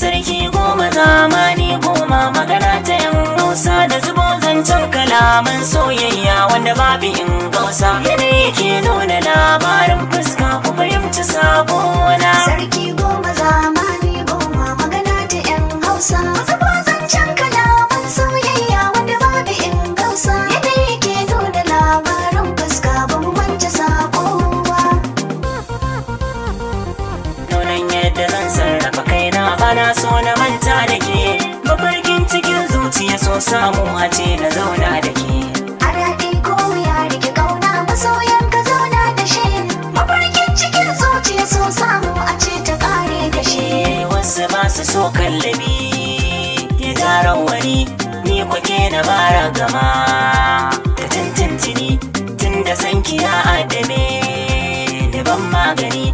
Sarki 10, zamani 10, magana ta yan Hausa da zubo zancen kalaman soyayya wanda babu in gausa. Yanayi ke nuna labarin fuska, ku fahimci sabona. Sarki 10, zamani 10, magana ta 'yan Hausa. Zubo zancen kalaman soyayya wanda babu in gausa. Yanayi ke nuna labarin fuska, ba mu mance sako ba. Nunan yadda zan sarrafa kaina, bana so na manta da ke. Mafarkin cikin zuciya, so samu a ce na zauna da ke. A daɗi ko wuya, rike ƙauna, masoyan ka zauna da shi. Mafarkin cikin zuciya, so samu a ce ta ƙare da shi. Wasu ba su so kallabi ya ja wani, ni kwake na bara gama ta tintintini, tun da san ki ya adame ni, ban magani.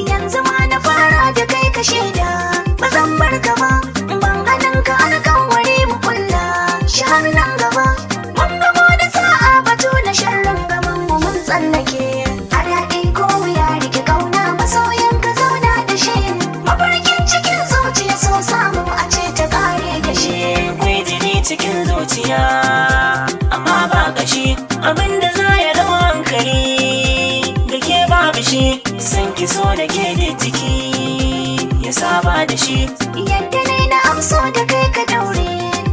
Yanzu ma na fara da kai, ka shaida ba zan bar ka ba. Ban hannun ka alƙawari, mu kulla shi har nan gaba. Mun gamo da sa'a, batu na sharrin gaban mu mun tsallake. A daɗi ko wuya, rike ƙauna, masoyan ka zauna da shi. Mafarkin cikin zuciya, so samu a ce ta ƙare da shi. Kwai jini cikin zuciya amma ba kashi, abinda za ya zama hankali da ke babu shi. San ki so da ke da jiki ya saba da shi. Yadda nai na amso da kai, ka daure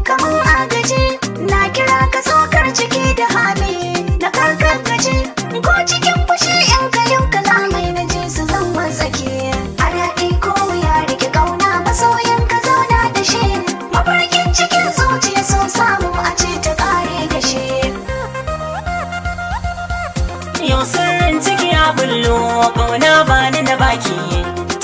kamar agaji. Na kira ka tsokar ciki da hali na karkar gaji. Ko cikin fushi in ka yau kalamai na ji su zan matsake. A daɗi ko wuya, rike ƙauna, masoyan ka zauna da shi. Mafarkin cikin zuciya, so samu a ce ta ƙare da shi. Yau sirrin ciki ya bullo, kauna ba ni na baki.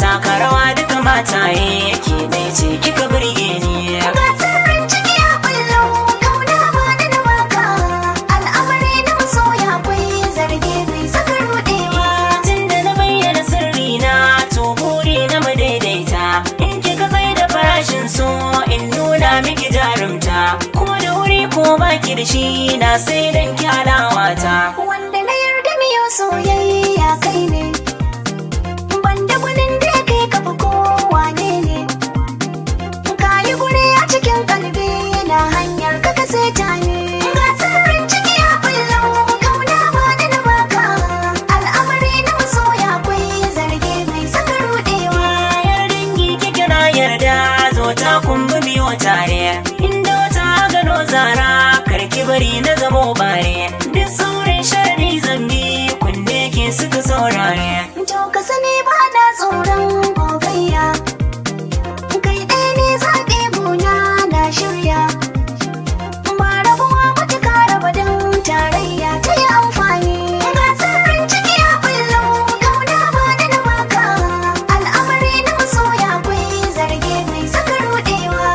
Taka rawa duka mataye yake dai ce kika burge ni. Ga sirrin ciki ya bullo, kauna ba da na baka. Al'amari na masoya kwai zarge mai saka rudewa. Tun da na bayyana sirri na, to buri na mu daidaita. In kika tsaye da farashin so, in nuna miki jarumta. Ko da wuri ko baki da shi, na sai dan kyalawata. Wanda na yarda miyo soyayya kai ne. Banda gwanin da ya kai kafa ko wane ne. Ka yi guri a cikin kalbi na, hanyar ka ka saita ne. Ga sirrin ciki ya bullo, kauna ba da na baka. Al'amari na masoya kwai zarge mai saka rudewa. Yar dangi kike na yarda, zo ta kumbi biyo tare. Inda wata gano zara, karki bari na zamo bare. Duk saurin sharri zambi kunne ke suka saurare. To ka sani ba na tsoron gogayya. Kai ɗaya ne zaɓe gona na shirya. Ba rabuwa matuka raba don tarayya ta yi amfani. Ga sirrin ciki ya bullo, kauna ba da na baka. Al'amari na masoya kwai zarge mai saka rudewa.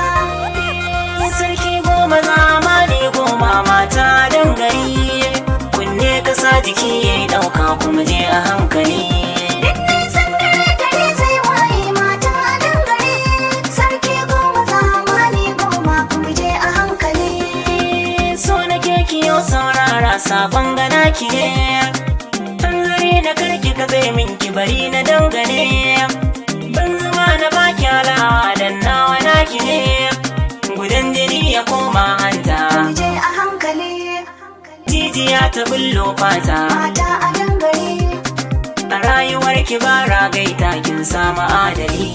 Sarki 10, zamani 10, mata dangari. Kunne kasa jiki ya ɗauka, kuma je a hankali. Duk nisan dare, gari zai waye, mata dangare. Sarki 10, zamani 10, kuma je a hankali. So nake kiyo saurara, sabon gana ki ne. Hanzari na karki ka zai min, ki bari na dangane. Ban zama na baki alawa dan nawa naki ne. Gudan jini ya koma hanta. Mu je a hankali. Jijiya ta bullo fata. Mata a dangare. A rayuwar ki ba ragaita, kin samu adali.